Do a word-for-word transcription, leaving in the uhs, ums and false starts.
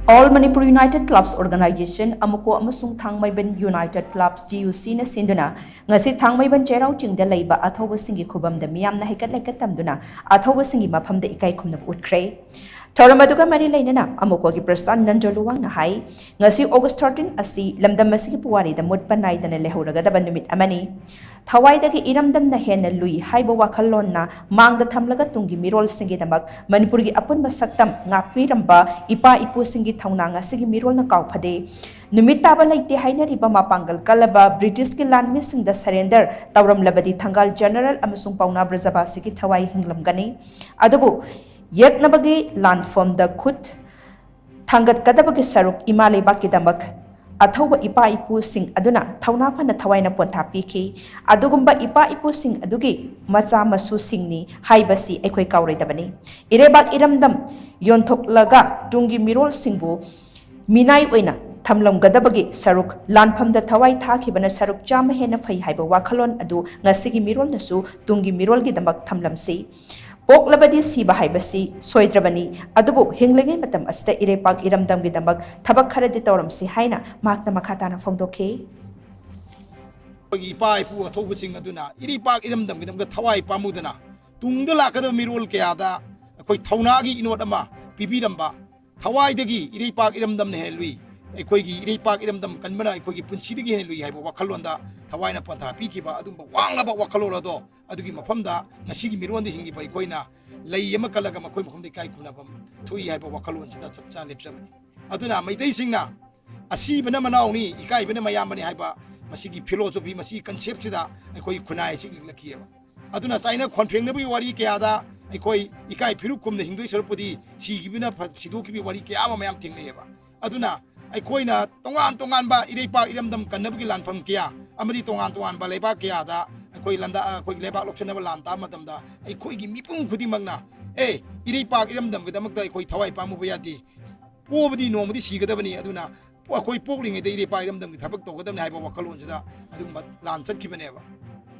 All Manipur United Clubs Organization, ꯑꯃꯨꯀꯣ ꯑꯃꯁꯨꯡ ꯊꯥꯡꯃꯩꯕꯟ United Clubs, T U C ꯅ ꯁꯤꯟꯗꯨꯅ ꯉꯁꯤ ꯊꯥꯡꯃꯩꯕꯟ ꯆꯩꯔꯥꯎ ꯆꯤꯡꯗ ꯂꯩꯕ ꯑꯊꯧꯕꯁꯤꯡꯒꯤ ꯈꯨꯕꯝꯗ ꯃꯤꯌꯥꯝꯅ ꯍꯩꯀꯠ ꯂꯩꯀꯠ ꯇꯝꯗꯨꯅ ꯑꯊꯧꯕꯁꯤꯡꯒꯤ ꯃꯐꯝꯗ ꯏꯀꯥꯏ ꯈꯨꯝꯅꯕ ꯎꯠꯈ꯭ꯔꯦ꯫ ꯊꯧꯔꯝ ꯑꯗꯨꯒ ꯃꯔꯤ ꯂꯩꯅꯅ ꯑꯃꯨꯀꯣꯒꯤ ꯄ꯭ꯔꯁꯤꯗꯦꯟꯠ ꯅꯟꯗꯣ ꯂꯨꯋꯥꯡꯅ ꯍꯥꯏ, ꯉꯁꯤ August thirteen ꯑꯁꯤ ꯂꯝꯗꯝ ꯑꯁꯤꯒꯤ ꯄꯨꯋꯥꯔꯤꯗ ꯃꯨꯠꯄ ꯅꯥꯏꯗꯅ ꯂꯩꯍꯧꯔꯒꯗꯕ ꯅꯨꯃꯤꯠ ꯑꯃꯅꯤ꯫ ꯊꯋꯥꯏꯗꯒꯤ ꯏꯔꯝꯗꯝꯅ ꯍꯦꯟꯅ ꯂꯨꯏ ꯍꯥꯏꯕ ꯋꯥꯈꯜꯂꯣꯟꯅ ꯃꯥꯡꯗ ꯊꯝꯂꯒ ꯇꯨꯡꯒꯤ ꯃꯤꯔꯣꯜꯁꯤꯡꯒꯤꯗꯃꯛ ꯃꯅꯤꯄꯨꯔꯒꯤ ꯑꯄꯨꯟꯕ ꯁꯛꯇꯝ ꯉꯥꯛꯄꯤꯔꯝꯕ ꯏꯄꯥ ꯏꯄꯨꯁꯤꯡꯒꯤ ꯊꯧꯅꯥ ꯉꯁꯤꯒꯤ ꯃꯤꯔꯣꯜꯅ ꯀꯥꯎꯐꯗꯦ꯫ ꯅꯨꯃꯤꯠ ꯇꯥꯕ ꯂꯩꯇꯦ ꯍꯥꯏꯅꯔꯤꯕ ꯃꯄꯥꯡꯒꯜ ꯀꯜꯂꯕ ꯕ꯭ꯔꯤꯇꯤꯁꯀꯤ ꯂꯥꯟꯃꯤꯁꯤꯡꯗ surrender ꯇꯧꯔꯝꯂꯕꯗꯤ ꯊꯪꯒꯥꯜ ꯖꯦꯅꯔꯦꯜ ꯑꯃꯁꯨꯡ ꯄꯥꯎꯅꯥ ꯕ꯭ꯔꯖꯕꯥꯁꯤꯒꯤ ꯊꯋꯥꯏ ꯍꯤꯡꯂꯝꯒꯅꯤ꯫ ꯑꯗꯨꯕꯨ ꯌꯦꯛꯅꯕꯒꯤ ꯂꯥꯟꯐꯝꯗ ꯈꯨꯠ ꯊꯥꯡꯒꯠꯀꯗꯕꯒꯤ ꯁꯔꯨꯛ ꯏꯃꯥ ꯂꯩꯕꯥꯛꯀꯤꯗꯃꯛ ꯑꯊꯧꯕ ꯏꯄꯥ ꯏꯄꯨꯁꯤꯡ ꯑꯗꯨꯅ ꯊꯧꯅꯥ ꯐꯅ ꯊꯋꯥꯏꯅ ꯄꯣꯟꯊꯥ ꯄꯤꯈꯤ꯫ ꯑꯗꯨꯒꯨꯝꯕ ꯏꯄꯥ ꯏꯄꯨꯁꯤꯡ ꯑꯗꯨꯒꯤ ꯃꯆꯥ ꯃꯁꯨꯁꯤꯡꯅꯤ ꯍꯥꯏꯕꯁꯤ ꯑꯩꯈꯣꯏ ꯀꯥꯎꯔꯣꯏꯗꯕꯅꯤ꯫ ꯏꯔꯩꯕꯥꯛ ꯏꯔꯝꯗꯝ ꯌꯣꯟꯊꯣꯛꯂꯒ ꯇꯨꯡꯒꯤ ꯃꯤꯔꯣꯜꯁꯤꯡꯕꯨ ꯃꯤꯅꯥꯏ ꯑꯣꯏꯅ ꯊꯝꯂꯝꯒꯗꯕꯒꯤ ꯁꯔꯨꯛ ꯂꯥꯟꯐꯝꯗ ꯊꯋꯥꯏ ꯊꯥꯈꯤꯕꯅ ꯁꯔꯨꯛ ꯆꯥꯝꯃ ꯍꯦꯟꯅ ꯐꯩ ꯍꯥꯏꯕ ꯋꯥꯈꯜꯂꯣꯟ ꯑꯗꯨ ꯉꯁꯤꯒꯤ ꯃꯤꯔꯣꯜꯅꯁꯨ ꯇꯨꯡꯒꯤ ꯃꯤꯔꯣꯜꯒꯤꯗꯃꯛ ꯊꯝꯂꯝꯁꯤ꯫ ꯄꯣꯛꯂꯕꯗꯤ ꯁꯤꯕ ꯍꯥꯏꯕꯁꯤ ꯁꯣꯏꯗ꯭ꯔꯕꯅꯤ, ꯑꯗꯨꯕꯨ ꯍꯤꯡꯂꯤꯉꯩ ꯃꯇꯝ ꯑꯁꯤꯗ ꯏꯔꯩꯄꯥꯛ ꯏꯔꯝꯗꯝꯒꯤꯗꯃꯛ ꯊꯕꯛ ꯈꯔꯗꯤ ꯇꯧꯔꯝꯁꯤ ꯍꯥꯏꯅ ꯃꯍꯥꯛꯅ ꯃꯈꯥ ꯇꯥꯅ ꯐꯣꯡꯗꯣꯛꯈꯤ꯫ ꯑꯩꯈꯣꯏꯒꯤ ꯏꯄꯥ ꯏꯄꯨ ꯑꯊꯧꯕꯁꯤꯡ ꯑꯗꯨꯅ ꯏꯔꯩꯄꯥꯛ ꯏꯔꯝꯗꯝꯒꯤꯗꯃꯛꯇ ꯊꯋꯥꯏ ꯄꯥꯝꯃꯨꯗꯅ ꯇꯨꯡꯗ ꯂꯥꯛꯀꯗꯕ ꯃꯤꯔꯣꯜ ꯀꯌꯥꯗ ꯑꯩꯈꯣꯏ ꯊꯧꯅꯥꯒꯤ ꯏꯅꯣꯠ ꯑꯃ ꯄꯤꯕꯤꯔꯝꯕ, ꯊꯋꯥꯏꯗꯒꯤ ꯏꯔꯩꯄꯥꯛ ꯏꯔꯝꯗꯝꯅ ꯍꯦꯟꯅ ꯂꯨꯏ, ꯑꯩꯈꯣꯏꯒꯤ ꯏꯔꯩꯄꯥꯛ ꯏꯔꯝꯗꯝ ꯀꯟꯕꯅ ꯑꯩꯈꯣꯏꯒꯤ ꯄꯨꯟꯁꯤꯗꯒꯤ ꯍꯦꯟꯅ ꯂꯨꯏ ꯍꯥꯏꯕ ꯋꯥꯈꯜꯂꯣꯟꯗ ꯊꯋꯥꯏꯅ ꯄꯟꯊꯥ ꯄꯤꯈꯤꯕ ꯑꯗꯨꯒꯨꯝꯕ ꯋꯥꯡꯂꯕ ꯋꯥꯈꯜꯂꯣꯟ ꯑꯗꯣ ꯑꯗꯨꯒꯤ ꯃꯐꯝꯗ ꯉꯁꯤꯒꯤ ꯃꯤꯔꯣꯟꯗ ꯍꯤꯡꯂꯤꯕ ꯑꯩꯈꯣꯏꯅ ꯂꯩ ꯑꯃ ꯀꯠꯂꯒ ꯃꯈꯣꯏ ꯃꯐꯝꯗ ꯏꯀꯥꯏ ꯈꯨꯝꯅꯐꯝ ꯊꯣꯛꯏ ꯍꯥꯏꯕ ꯋꯥꯈꯜꯂꯣꯟꯁꯤꯗ ꯆꯞ ꯆꯥꯅ ꯂꯦꯞꯆꯕꯅꯤ꯫ ꯑꯗꯨꯅ ꯃꯩꯇꯩꯁꯤꯡꯅ "ꯑꯁꯤꯕꯅ ꯃꯅꯥꯎꯅꯤ, ꯏꯀꯥꯏꯕꯅ ꯃꯌꯥꯝꯕꯅꯤ" ꯍꯥꯏꯕ ꯃꯁꯤꯒꯤ philosophy, ꯃꯁꯤꯒꯤ concept ꯁꯤꯗ ꯑꯩꯈꯣꯏ ꯈꯨꯟꯅꯥꯏ ꯑꯁꯤ ꯂꯤꯡꯂꯛꯈꯤꯑꯕ꯫ ꯑꯗꯨꯅ ꯆꯥꯏꯅ ꯈꯣꯟꯊꯦꯡꯅꯕꯒꯤ ꯋꯥꯔꯤ ꯀꯌꯥꯗ ꯑꯩꯈꯣꯏ ꯏꯀꯥꯏ ꯐꯤꯔꯨꯛ ꯀꯨꯝꯅ ꯍꯤꯡꯗꯣꯏ ꯁꯔꯨꯛꯄꯨꯗꯤ ꯁꯤꯈꯤꯕꯅ ꯐ-, ꯁꯤꯗꯣꯛꯈꯤꯕꯒꯤ ꯋꯥꯔꯤ ꯀꯌꯥ ꯑꯃ ꯃꯌꯥꯝ ꯊꯦꯡꯅꯩꯑꯕ꯫ ꯑꯗꯨꯅ ꯑꯩꯈꯣꯏꯅ ꯇꯣꯉꯥꯟ ꯇꯣꯉꯥꯟꯕ ꯏꯔꯩꯄꯥꯛ ꯏꯔꯝꯗꯝ ꯀꯟꯅꯕꯒꯤ ꯂꯥꯟꯐꯝ ꯀꯌꯥ ꯑꯃꯗꯤ ꯇꯣꯉꯥꯟ ꯇꯣꯉꯥꯟꯕ ꯂꯩꯕꯥꯛ ꯀꯌꯥꯗ ꯑꯩꯈꯣꯏ ꯂꯥꯟꯗꯥ-, ꯑꯩꯈꯣꯏꯒꯤ ꯂꯩꯕꯥꯛ ꯂꯧꯁꯤꯟꯅꯕ ꯂꯥꯟ ꯇꯥꯕ ꯃꯇꯝꯗ ꯑꯩꯈꯣꯏꯒꯤ ꯃꯤꯄꯨꯝ ꯈꯨꯗꯤꯡꯃꯛꯅ, "ꯑꯦ, ꯏꯔꯩꯄꯥꯛ ꯏꯔꯝꯗꯝꯒꯤꯗꯃꯛꯇ ꯑꯩꯈꯣꯏ ꯊꯋꯥꯏ ꯄꯥꯝꯃꯨꯕ ꯌꯥꯗꯦ, ꯄꯣꯕꯗꯤ ꯅꯣꯡꯃꯗꯤ ꯁꯤꯒꯗꯕꯅꯤ, ꯑꯗꯨꯅ ꯑꯩꯈꯣꯏ ꯄꯣꯛꯂꯤꯉꯩꯗ ꯏꯔꯩꯄꯥꯛ ꯏꯔꯝꯗꯝꯒꯤ ꯊꯕꯛ ꯇꯧꯒꯗꯕꯅꯤ" ꯍꯥꯏꯕ ꯋꯥꯈꯜꯂꯣꯟꯁꯤꯗ ꯑꯗꯨꯒꯨꯝꯕ ꯂꯥꯟ ꯆꯠꯈꯤꯕꯅꯦꯕ꯫